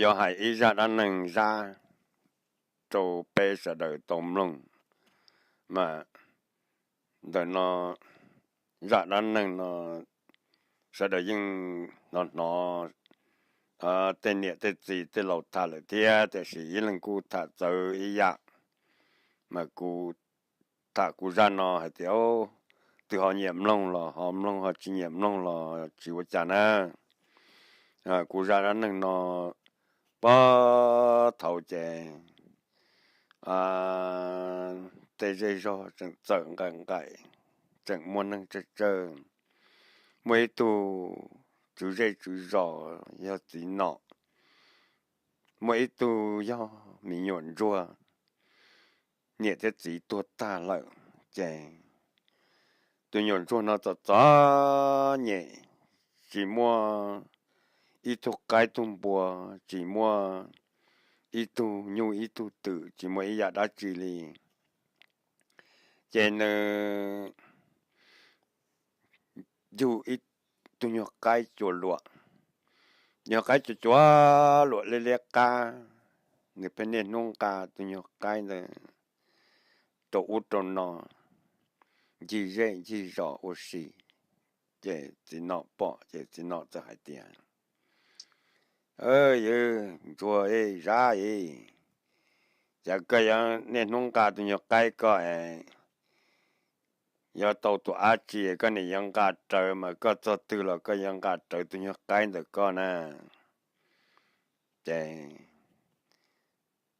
yuav hais ib zaj dab neeg Zab rau peb sawv daws tau mloog mas ntawm no zaj dab neeg no sawv daws yeej hnov hnov tej niam tej txiv tej laus tham lawm thiab, tiam sis ib leeg kuj tham txawv ib yam. Mas kuv tham kuv zaj no hais tias, twg ho nyiam mloog los ho mloog, ho tsis nyiam mloog los tsis ua cas na. Kuv zaj dab neeg no puag thaum ces tej zej zog tseem txawm nqaim nqaim, tseem muaj neeg tsawg tsawg. Muaj ib tug tswv zej tswv zos yog txiv nom, muaj ib tug yog me nyuam ntsuag, niam thiab txiv tuag tag lawm ces tus nyuam ntsuag no txom txom nyem, tsis muaj ib tug qaib tug npua, tsis muaj ib tug nyuj ib tug twm, tsis muaj ib yam dab tsi li. Ces nws yug ib tug nyuag qaib cua luam, nyuag qaib cua cua luam liab liab qab. Nws pheej niaj hnub nqa tus nyuag qaib ntawd rau ub rau no, ncig zej ncig zos ua si. Ces txiv nom pom ces txiv nom txawm hais tias, Yawg ntsuag Zab es, cas koj yuav niaj hnub nqa tus nyuag qaib koj es yuav tau tus dab tsi koj niam yuav nqa rawv, mas koj txog twg los koj yuav nqa rawv tus nyuag qaib ntawm koj na? Ces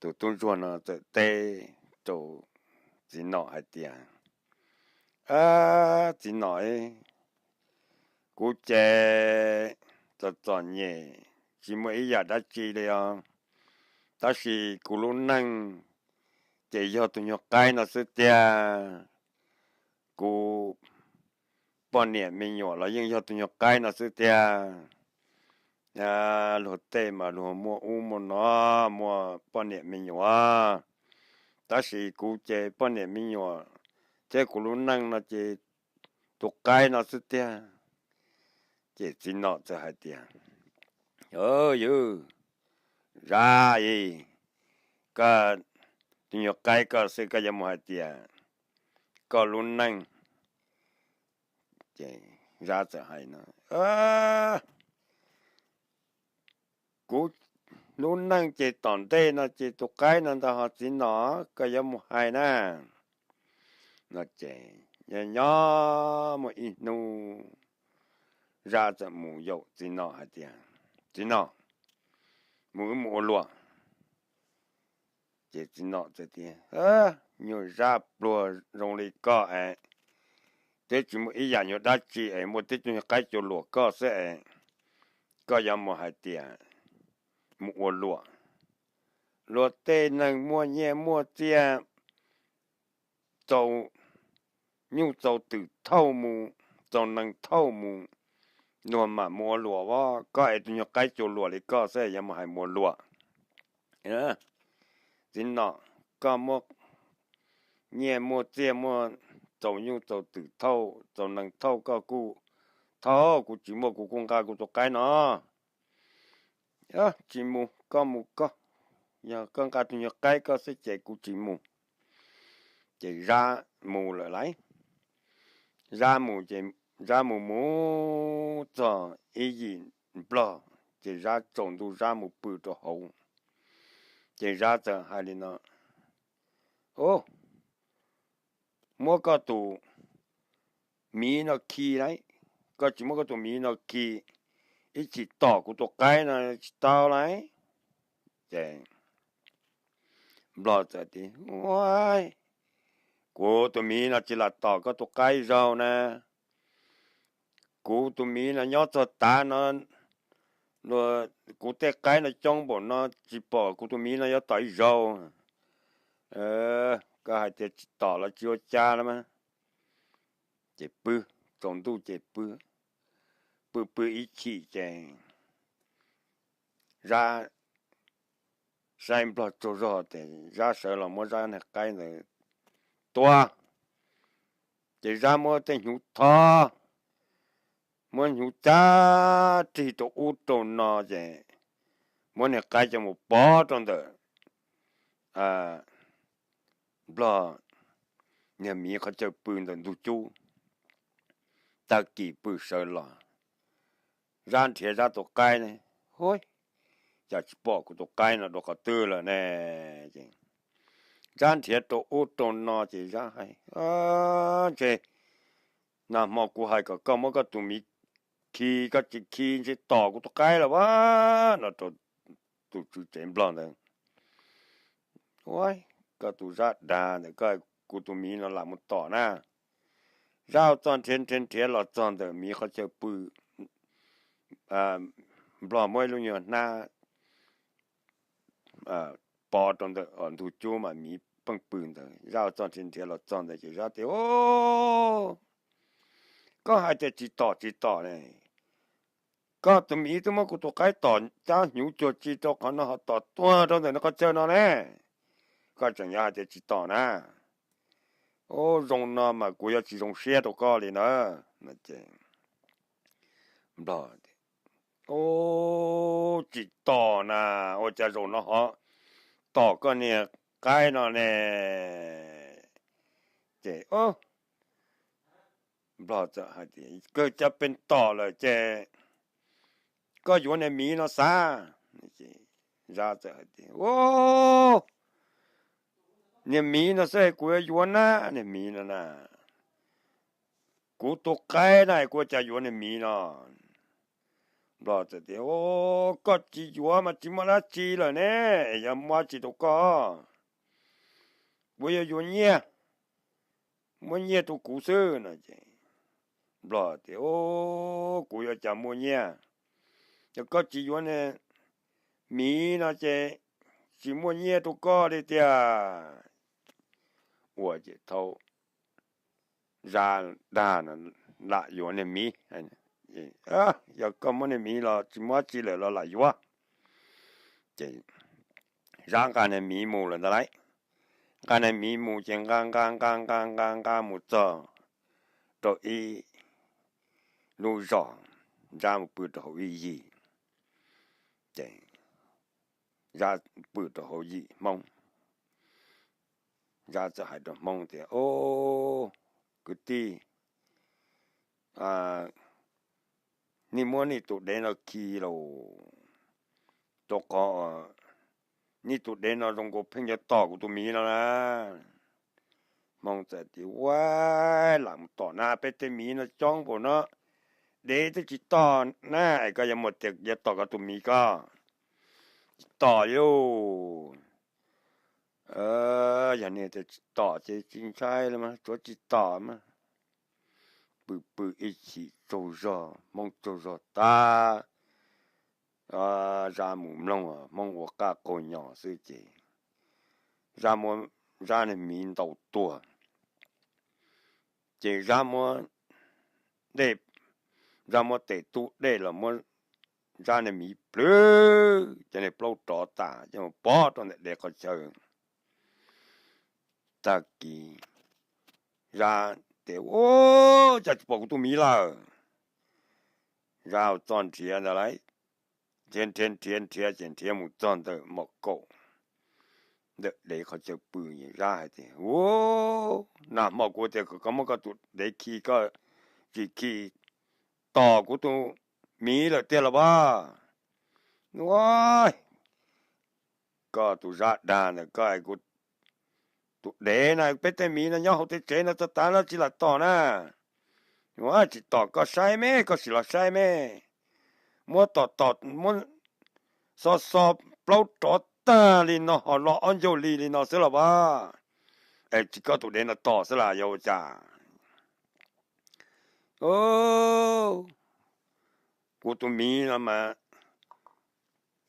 tus tub ntsuag no txawm teb rau txiv nom hais tias, Txiv nom, kuv ces txom txom nyem, tsis muaj ib yam dab tsi li os, tab sis kuv lub neej ces yog tus nyuag qaib no xwb tiag. Kuv poj niam me nyuam los yeej yog tus nyuag qaib no xwb tiag. Luag tej mas luag muaj ub muaj no, muaj poj niam me nyuam, tab sis kuv ces poj niam me nyuam thiab kuv lub neej no ces tus qaib no xwb tiag. Ces txiv nom txawm hais tias, Yawg Zab es, koj tus nyuag qaib koj xwb koj yuav mus hais tias koj lub neej. Ces Zab txawm hais no, Kuv lub neej ces tom ntej no ces tus qaib no ntag ho txiv nom, koj yuav mus hais na. No ces nyob nyob muaj ib hnub Zab txawm mus yaum txiv nom hais tias, Txiv nom, mus wb mus ua luam. Ces txiv nom txawm tias, Nyuag Zab pluag zoo li koj es, twb tsis muaj ib yam nyuag dab tsi es muaj tib tug nyuag qaib cua luam koj xwb es, koj yuav mus hais tias mus ua luam. Luag tej neeg muaj nyiaj muaj txiaj, txaus nyuj txaus twm thauj mus, txaus nees thauj mus, luag mam mus ua luam as. Koj es tus nyuag qaib cua luam li koj xwb yuav mus hais mus ua luam. Txiv nom, koj muaj nyiaj muaj txiaj, muaj txaus nyuj txaus twm thauj, txaus nees thauj koj kuj thauj, kuv tsis muaj kuv kuj nqa kuv tus qaib no. Tsis mus, koj mus koj, yog koj nqa tus nyuag qaib koj xwb ces kuv tsis mus. Ces Zab mus lawm lauj. Zab mus ces Zab mus mus txog ib yim nplog, ces Zab tsaus ntuj Zab mus pw rau hauv. Ces Zab txawm hais li no, Muab koj tus miv no khi lauj, koj tsis muab koj tus miv no khi, ib chim tom kuv tus qaib no tsis tau lauj. Ces nplog txawm tias, Kuv tus miv no tsis lam tom koj tus qaib zaug na. Kuv tus miv no nyob txog tav no, kuv tej qaib no coob npaum no tsis pom kuv tus miv no yuav tom ib zaug. Koj hais tias tsis tom los tsis ua cas los mas. Ces pw, tsaus ntuj ces pw, pw pw ib chim ces Zab saib nplog tsaug zog ces Zab sawv los muab Zab niag qaib ntawd tua. Ces Zab muab tej hnyuv tho, muab hnyuv cab rig rau ub rau no ces muab niag qaib coj mus pov rau ntawm Nplog niag miv qhov chaw pw ntawm ntug cub. Tag kis pw sawv los, Zab nrhiav Zab tus qaib ne, hu, cas tsis pom kuv tus qaib no dua qhov twg lawm ne. Zab nrhiav rau ub rau no ces Zab hais, ntshe nag hmo kuv hais kom koj muab koj tus miv khi koj tsis khi ntshe tom kuv tus qaib lawm a, no rau tus tswv tsev Nplog ntawd. Ua, koj tus Zab dag ntawm koj, kuv tus miv no lam mus tom na. Zab ua txuj nrhiav nrhiav nrhiav los txog ntawm miv qhov chaw pw, Nplog muab ib lub nyuag hnab pov rau ntawm ntug cub mas miv pheej pw ntawd. Zab ua txuj nrhiav nrhiav los txog ntawd ces Zab tias, Koj hais tias tsis tom tsis tom ne, koj tus miv twb muab kuv tus qaib tom cab hnyuv cuag tsi rau qhov no ho tom tuag rau ntawm no qhov chaw no ne, koj tseem yuav hais tias tsis tom na. Ub, zoo no mas kuv yuav tsis zoo siab rau koj li na. Nplog, Ub, tsis tom na, ua cas zaum no ho tom koj niag qaib no ne? Ces Nplog txawm hais tias, Kawg cas pes tom lawm ces koj yuav niag miv no xav. Zab txawm hais tias, Ub, niag miv no xwb kuv yuav yuav na, niag miv no na, kuv tus qaib na, kuv ua cas yuav niag miv no. Nplog txawm tias, Koj tsis yuav mas tsis muaj dab tsi lawm ne, yog muab tsis rau koj, kuv yuav yuav nyiaj, muab nyiaj rau kuv xwb no. Nplog tias, Kuv yuav cas muaj nyiaj, yog koj tsis yuav niag miv no ces tsis muaj nyiaj rau koj li tiag. Ua ces thaum Zab dag no, lam yuav niag miv, yog koj muab niag miv los tsis muaj dab tsi lawm los lam yuav. Ces Zab nqa niag miv mus lawm ntag lauj. Nqa niag miv mus ces nqa nqa nqa nqa nqa nqa mus txog rau ib lub zos, Zab mus pw rau hauv ib yim. Ces Zab pw rau hauv yim Hmoob. Zab txawm hais rau Hmoob tias, Ub, kwv tij, nej muab nej tus dev no khi lauj, rau qhov nej tus dev no zoo nkaus pheej yuav tom kuv tus miv no na. Hmoob txawm tias, Ua, lam mus tom na, peb tej miv no coob npaum no, dev twb tsis tom na es koj yuav mus tias yuav tom koj tus miv ko, tsis tom li lauj. Yog nej tias tsis tom ces tsis ntshai los mas tsuav tsis tom mas. Pw pw ib chim tsaug zog, Hmoob tsaug zog tag, Zab mus mloog Hmoob ua qaj qaug nyos xwb ces Zab muab Zab niag miv ntaus tuag. Ces Zab muab, Zab muab tes tub dej los muab Zab niag miv plhws cov niag plaub rov tas coj mus pov rau ntawm dev qhov chaw. Tag kis Zab tias, Ub, cas tsis pom kuv tus miv lawm. Zab ua txuj nrhiav ntawd lauj, nrhiav nrhiav nrhiav nrhiav ces nrhiav mus txog ntawm mom kaum ntawm dev qhov chaw pw. Zab hais tias, Ub, nag hmo kuv tias kom koj muab koj tus dev khi koj tsis khi, tom kuv tus miv lawm tiag los as. Ua, koj tus Zab dag ntawm koj, kuv tus dev na, peb tej miv no nyob hauv tej tsev no txog tav no tsis lam tom na. Ua, tsis tom koj saib me, koj sim los saib me. Muab tom tom, muab xo xo plaub rov tag li no ho lo ob ncaug li li no xwb los as. Es tsis koj tus dev no tom xwb las yog ua cas? Kuv tus miv no mas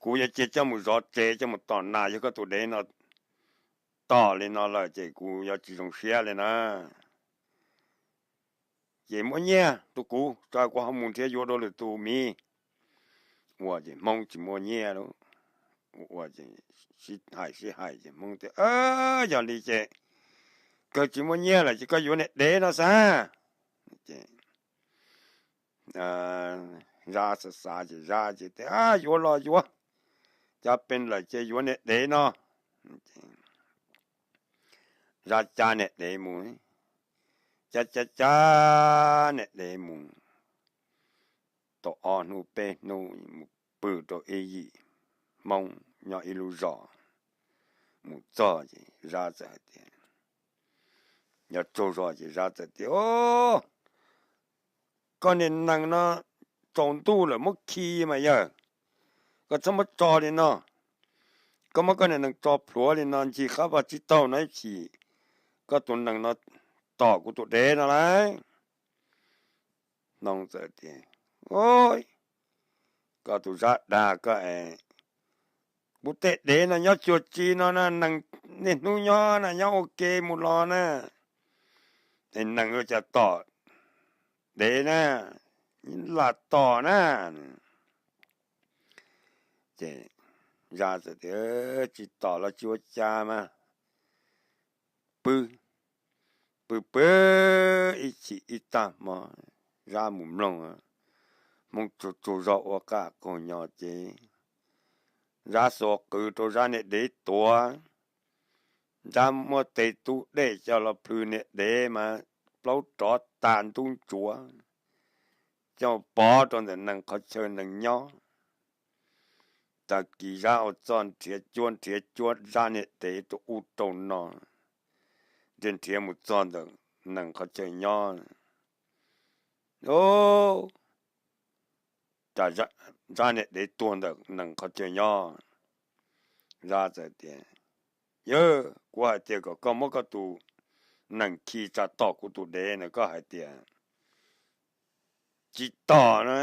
kuv yuav cia coj mus zov tsev coj mus tom nas, yog koj tus dev no tom li no lawm ces kuv yuav tsis zoo siab li na. Ces muab nyiaj rau kuv, kuv ho mus nrhiav yuav dua lwm tus miv. Ua ces Hmoob tsis muaj nyiaj lauj. Ua ces sib hais sib hais ces Hmoob tias, Yog li ces kawg tsis muaj nyiaj lawm ces koj yuav niag dev no xav. Zab xav xav ces Zab ces tias, Yuav los yuav, Cov pes lawm ces yuav niam dev no. Zab cab niam dev mus, cab cab cab niam dev mus tau ob hnub peb hnub mus pw rau ib yim Hmoob nyob ib lub zos. Mus txog ces Zab txawm hais tias, nyob tsaug zog ces Zab txawm tias, Koj niag nees no, tsaus ntuj lawm muab khi mas yawg, koj txhob muab tso li no. Koj muab koj niag nees tso plhuav li no ncig qab vaj tsib taug no ib chim, koj tus nees no tom kuv tus dev no lauj. Hmoob txawm tias, Koj tus Zab dag koj es, kuv tej dev no nyob cuag tsi no na, nees niaj hnub nyob na, nyob ua ke mus los na, es nees ua cas tom dev na, lam tom na. Ces Zab txawm tias, Tsis tom los tsis ua cas mas. Pw, pw pw ib chim ib tag hmo, Zab mus mloog Hmoob tsaug tsaug zog ua qaj qaug nyo ces Zab xuas qws rau Zab niag dev tuag. Zab muab tes tub dej coj los plhws niag dev mas plaub rov tag ntub ntsuav, coj pov rau ntawm nees qhov chaw nees nyob. Tag kis Zab ua txuj nrhiav cuab nrhiav cuab Zab niag dev rau ub rau no, nrhiav nrhiav mus txog ntawm nees qhov chaw nyob. Zab niag dev tuag ntawm nees qhov chaw nyob. Zab txawm tias, Yawg, kuv hais tias kom koj muab koj tus nees khi tsa tom kuv tus dev na, koj hais tias tsis tom na.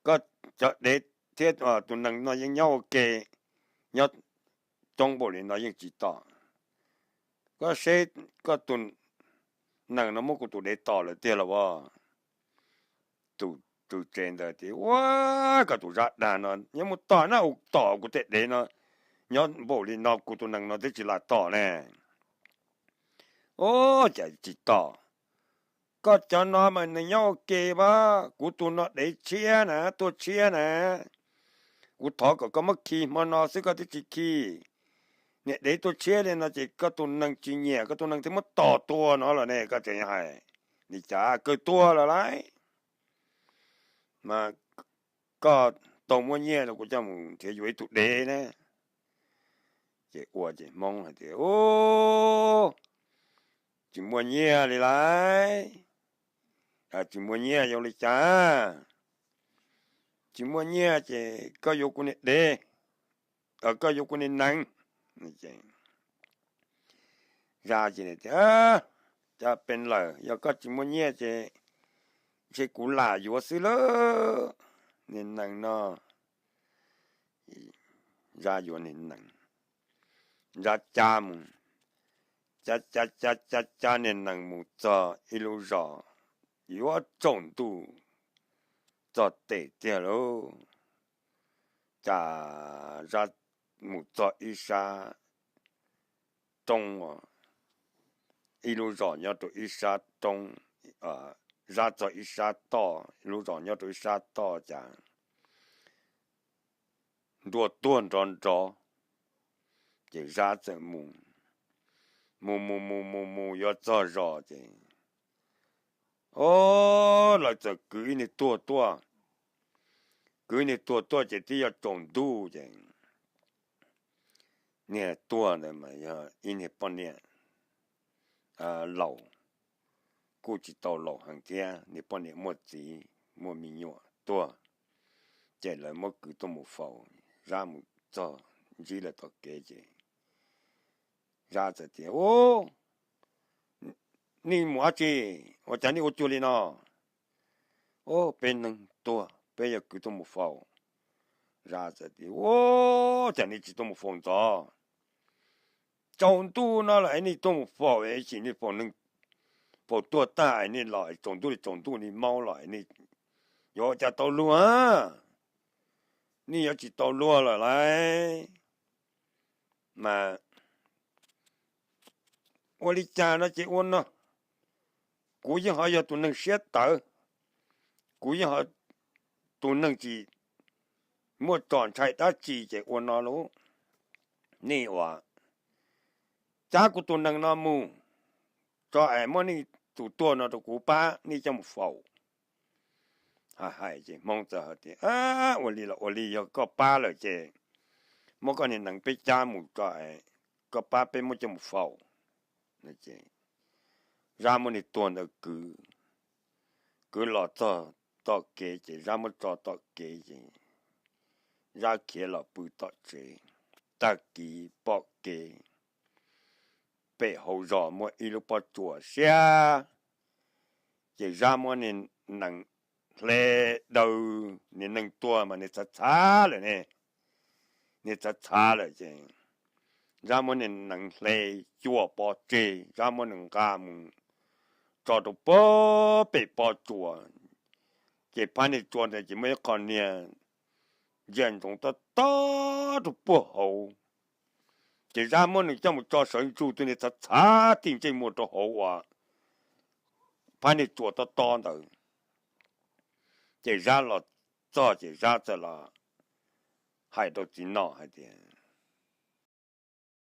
Koj cov dev thiab tus nees no yeej nyob ua ke, nyob coob npaum li no yeej tsis tom. Koj seb koj tus nees no muab kuv tus dev tom lawm tiag los as? Tus tswv tsev ntawd tias, Ua, koj tus Zab dag no nyob mus tom na, ua tom kuv tej dev no, nyob npaum li no kuv tus nees no twb tsis lam tom ne. Ua cas tsis tom? Koj cov no mas nws nyob ua ke pab, kuv tus no dev tshiab na, tuag tshiab na. Kuv thov kom koj muab khi hmo no xwb koj twb tsis khi. Niag dev tuag tshiab li no ces koj tus nees tsis nyiam, koj tus nees thiaj muab tom tuag no los ne, koj tseem hais li cas, kawg tuag lawm lauj. Mas koj tau muab nyiaj rau kuv coj mus nrhiav yuav ib tug dev na. Ces ua ces Hmoob hais tias, Ub, tsis muaj nyiaj li lauj. Tsis muaj nyiaj yuav li cas? Tsis muaj nyiaj ces koj yuav kuv niag dev, koj yuav kuv niag nees. Zab ces tias, Cas pes lawm, yog koj tsis muaj nyiaj ces ntshe kuv lam yuav xwb lauj. Niag nees no, Zab yuav niag nees, Zab cab mus, cab cab cab cab cab niag nees mus txog ib lub zos, yuav tsaus ntuj txog tes tiag lauj. Cas Zab mus txog ib sab roob, ib lub zos nyob rau ib sab roob, Zab txog ib sab toj, lub zos nyob rau ib sab toj cas nruas tuag nrov nrov. Ces Zab txawm mus, mus mus mus mus mus yuav txog zos ces, o, lawv txawm kwv ib niag tuag tuaj. Kwv ib niag tuag tuaj ces twb yuav tsaus ntuj ces niag tuag ntawd mas yog ib niag poj niam laus, kuj tsis tau laus heev thiab, niag poj niam muaj txiv muaj me nyuam tuag, ces lawv muab kwv tuaj mus faus. Zab mus txog ntsib lawv tom kev ces Zab txawm tias, Ub, nej mus dab tsi? Ua cas nej ua cuag li no? Ub, peb neeg tuag peb yuav kwv tuaj mus faus. Zab txawm tias, Ub, cas nej tsis tuaj mus faus ntxov? Tsaus ntuj no lawm es nej tuaj mus faus, ib chim nej faus neeg, faus tuag tag es nej los tsaus ntuj li tsaus ntuj li maub los nej yuav ua cas tau luag? Nej yuav tsis tau luag lawm lauj. Mas ua li cas no ces ua no, kuv yeej ho yog tus neeg siab tawv, kuv yeej ho tus neeg tsis muaj tso ntshai dab tsi ces ua no lauj, nej ua, cab kuv tus nees no mus tso es muab nej tus tuag no rau kuv pab, nej coj mus faus. Hais ces Hmoob txawm hais tias, ua li los ua li, yog koj pab lawm ces muab koj niag nees peb cab mus tso, koj pab peb muab coj mus faus. Zab muab niag tuag ntawd kwv, kwv los txog tom kev ces Zab muab tso tom kev ces Zab khiav los pw tom tsev. Tag kis pom kev pem hauv zos muaj ib lub pob tsuas siab, ces Zab muab niag nees hle daws, niag nees tuag mas niag txhav txhav lawm ne, niag txhav txhav lawm ces Zab muab niag nees hle cuam pov tseg, Zab muab nws nqa mus tso rau pem pob tsuas. Ces phab niag tsuas ntawd ces muaj ib qho niag ntsia ntsoov tob tob rau puag hauv, ces Zab muab nws coj mus tso sawv ntsug tus niag txhav txhav tij ntsej muag rau hauv uas phab niag tsuas tob tob ntawd. Ces Zab los txog ces Zab txawm los hais rau txiv nom hais tias,